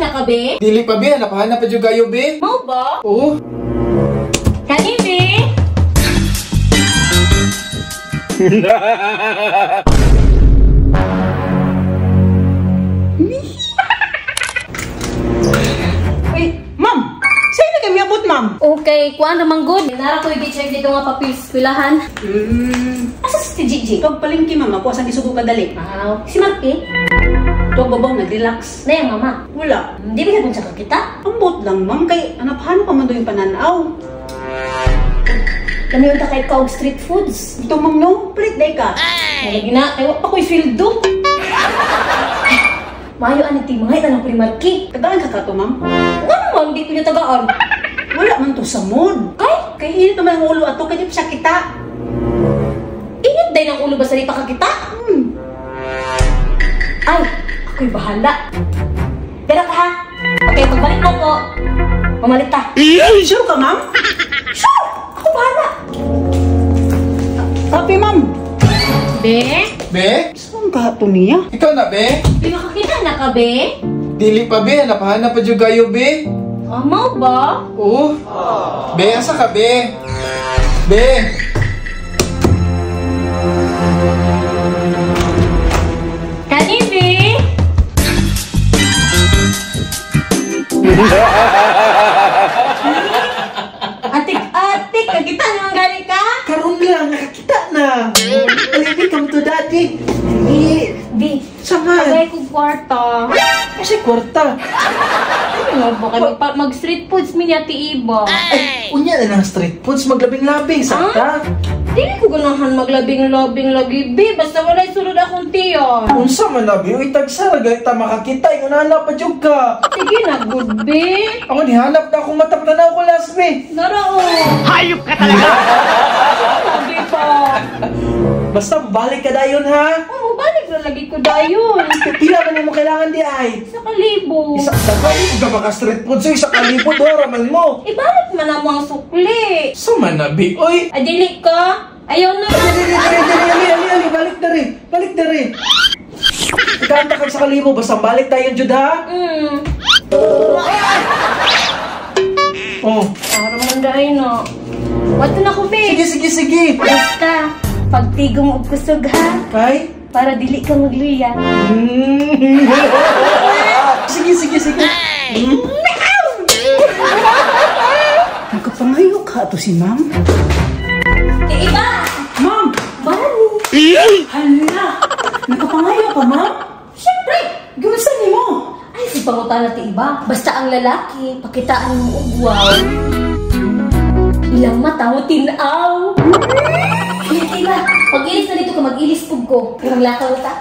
na ka, be? Dili pa, be. Napahanap pa dyan kayo, be. Mau ba? Oo. Kani, be? Uy, ma'am! Sa'yo na kami abot, ma'am? Okay, kuan naman good. Nara ko i-check dito nga papel sa eskwelahan. Asa si Gigi? Tuwag palengke, ma'am. Ako asang isugo kadali. Ah, si Marky? Tuwag babaw, nag-relax. Na yung mama? Wala. Hindi ba kung saka kita? Ambot lang, ma'am. Kay anapahan pa man doon yung pananaw. Kami yung takay ka og street foods. Ito, ma'am, no? Palit day ka. Ay, lagi na. Ay, wa pa ko'y sweldo. Mayo ani ti mga itanong ko ni Marky. Tagaan ka ka to, ma'am? Nga naman, di ko niya tagaan. Wala man to sa mood. Kay? Kay init naman ang ulo ato, kaya di pa siya kita. Init day ng ulo ba sa di pa kakita? Ay, ako'y bahala. Tara ka ha. Okay, pagbalik na ko. Mamalit ta. Sure ka, ma'am? Sure! Ako bahala. Kape, ma'am. Be? Be? Saan ka to niya? Ikaw na, be? Be, makakita na ka, be? Dili pa, be. Napahanap pa dyan kayo, be. Ah, mau ba? Oo. Be, asa ka, be? Be? Kani, be? Atik-atik, kakita naman gani ka? Karon lang, nakakita na. Baby, come to daddy. Bi, Sama. tagay kong kwarta. Kasi kwarta. Ano ba kayo mag-street foods mi niya ti Iba? Ay, unya na lang street foods, maglabing-labing, sakta. Dili ko ganahan maglabing-labing lagi, bi. Basta wala'y sulod akong tiyon. Unsa man na, bi? Uy, tagsa, gayta makakita, yung hanap pa jud ka. Sige na, good, bi. Ako, nihanap na akong mata, tanaw ko last, bi. Nara, oh. Hayop ka talaga! Sabi pa. Basta, balik ka dayon, ha? Oo, balik na lagi ko dayon. Pila man mo kailangan di ay? 1,000. Isa ka baka street food, so 1,000, dora man mo. Ibalik man na mo ang sukli. Sa man na, bi? Uy! Ay, dili ka. Ayaw na. Dali, dali, dali, ali, ali, ali, balik na rin, balik na rin. Ikanta kag 1,000, basta balik tayo, Jud, ha? Oh. Parang man dayon na. Wato na ko, bi. Sige, sige, sige. Basta, pagtigom og kusog, ha? Kay? Para dili ka magluya. Sige, sige, sige. Nagkapangayo ka ato si ma'am? Iba! Ma'am! Bali! Hala! Nagkapangayo ka, ma'am? Siyempre! Giunsa ni mo? Ay, si pangutana ti iba. Basta ang lalaki, pakitaan mo og wow. Ilang mata mo tinaw. Iba, pag-ilis na dito ka, mag-ilis pug ko. Pero lakaw ta.